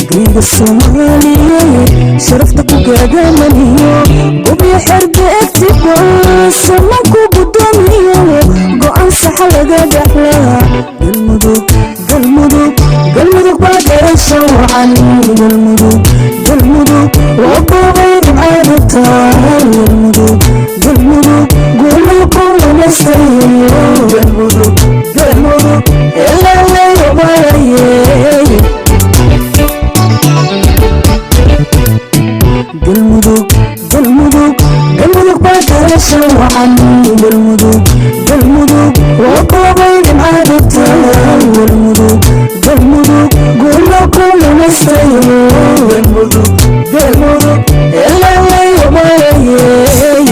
Guriga Soomaaliyeed sharafta ku gaadamaniyo gobyo xerbe egtiba saman ku gudoomiyo go'aan saxa laga dhaxlaa. Galmudug, Galmudug, Galmudug baa garasha wacan. Galmudug, Galmudug waa goobay dhibcaadata. Galmudug, Galmudug guulo ku lamastayo. Galmudug, Galmudug ilaa layobalayey. Galmudug, Galmudug, Galmudug baa garasha wacan. Galmudug, Galmudug waa goobay dhibcaadata. Galmudug, Galmudug guulo ku lamastayo. Galmudug, Galmudug ilaa layobalayey.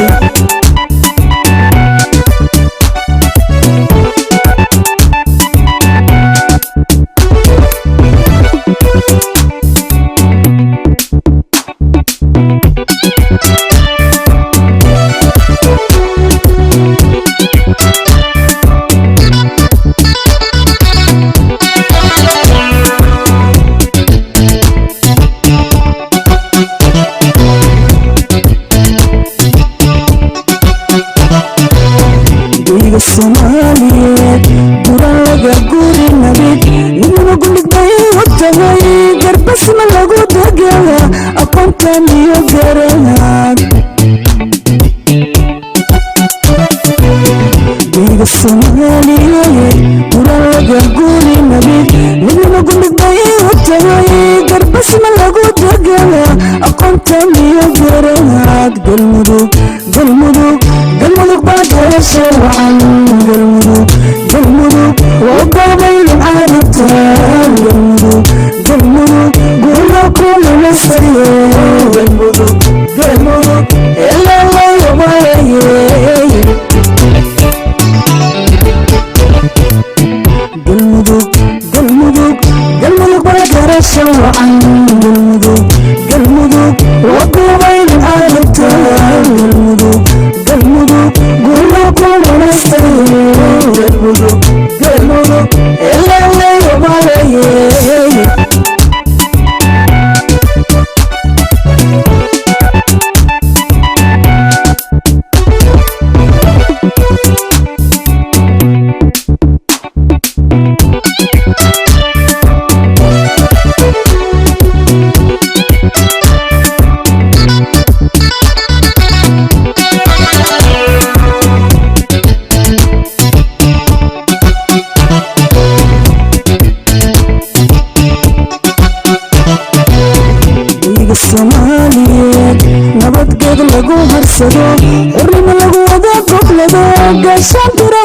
Guriga Soomaaliyeed guraan laga guri nabid midnimo gundhig bay u tahay garbasma lagu degala aqoontan iyo garaad. Guriga Soomaaliyeed guraan laga guri nabid midnimo gundhig bay u tahay garbasma lagu degala aqoontan iyo garaad. Galmudug, Galmudug, Galmudug baa garasha wacan. Galmudug, Galmudug waa goobay dhibcaadata. Galmudug, Galmudug guulo ku lamastayo. Galmudug, Galmudug ilaa layobalayey. Galmudug, Galmudug, Galmudug baa garasha wacan. Galmudug, Galmudug waa goobay dhibcaadata. Galmudug, Galmudug guulo ku lamastayo. Galmudug, Galmudug ilaa layobalayey. Guriga Soomaaliyeed nabadgeed lagu harsado, xornimo lagu wada goblado, gaashaan bira